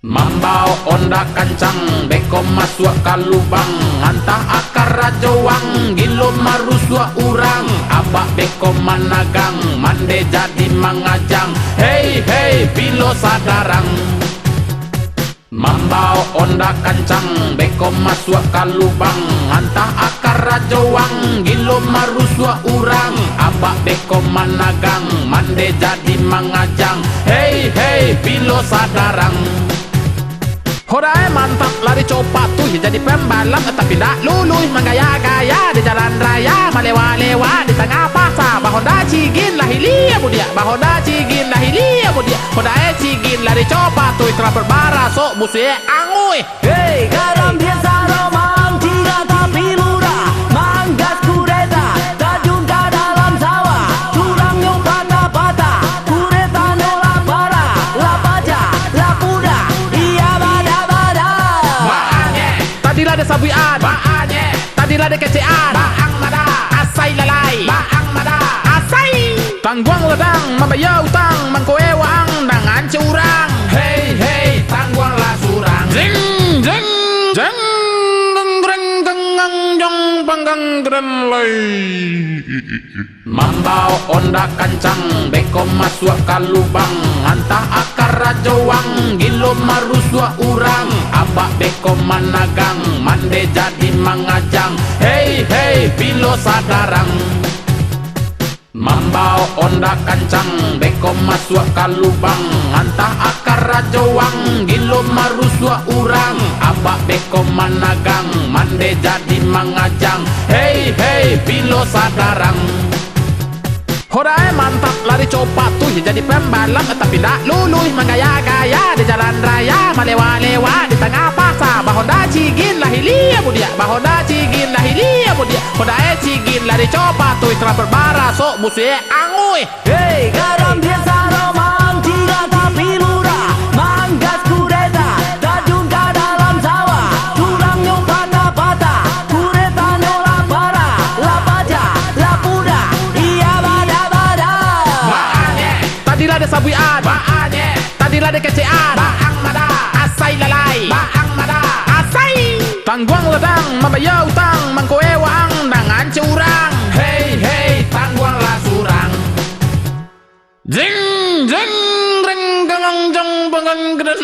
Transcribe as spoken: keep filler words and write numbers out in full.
Mambao onda kancang, beko masuak ka lubang, antah aka rajoang, gilo marusuak urang, abak beko managang, mande jadi mangajang, hei, hei, bilo sadarang. Mambao onda kancang, beko masuak ka lubang, antah aka rajoang, gilo marusuak urang, abak beko managang, mande jadi mangajang, hei, hei, bilo sadarang. Hodae mantap lari copak tu, jadi pembalap tapi ndak luluih, manggaya-gaya di jalan raya, malewa-lewa di tangah pasa, bahonda cigin lah hilia budiak, bahonda cigin lah hilia budiak, hodae cigin lari copak tu, terapet barasok busuak angui. Hei, garam biasa romang, tidak tapi murah, manggas kureta, tajun ka dalam sawah, turangnyo patah-patah, kuretanyo lah parah, lah pacah, lah pudah, iya badah-badah. Baangeh, tadi lah disabuikan. Baangeh, tadi lah dikecekan. Baang madah, asai lalai. Baang madah, asai. Tangguang ladang, mambayia utang, mangkoe waang dangan cek urang. Hei, hei, tangguanglah surang. Jeng, jeng, jeng, geng, greng, geng, gang, jong, panggang, geren, lai. Mambao onda kancang, beko masuak ka lubang, antah aka rajoang, gilo marusuak urang, abak beko managang, mande jadi mangajang, hei, hei, bilo sadarang. Mambao onda kancang, beko masuak ka lubang, antah aka rajoang, gilo marusuak urang, abak beko managang, mande jadi mangajang, hei, hei, bilo sadarang. Hodae mantap lari copak tu, jadi pembalap tapi ndak luluih, manggaya-gaya di jalan raya, malewa-lewa di tangah pasa, bahonda cigin lah hilia budiak, bahonda cigin lah hilia budiak, hodae cigin lari copak tu, terapet barasok busuak angui. Hei, garam biasa romang, tidak tapi murah, manggas kureta, tajun ka dalam sawah, turangnyo patah-patah, kuretanyo lah parah, lah pacah, lah pudah, iya badah-badah. Baangeh, tadi lah disabuikan. Baangeh, tadi lah dikecekan. Baang madah, asai lalai. Baang madah, asai. Tangguang ladang, mambayia utang, mangkoe waang dangan cek urang. Hei, hei, tangguanglah surang. Jeng, jeng, reng, gangang, jang, bangang, geden.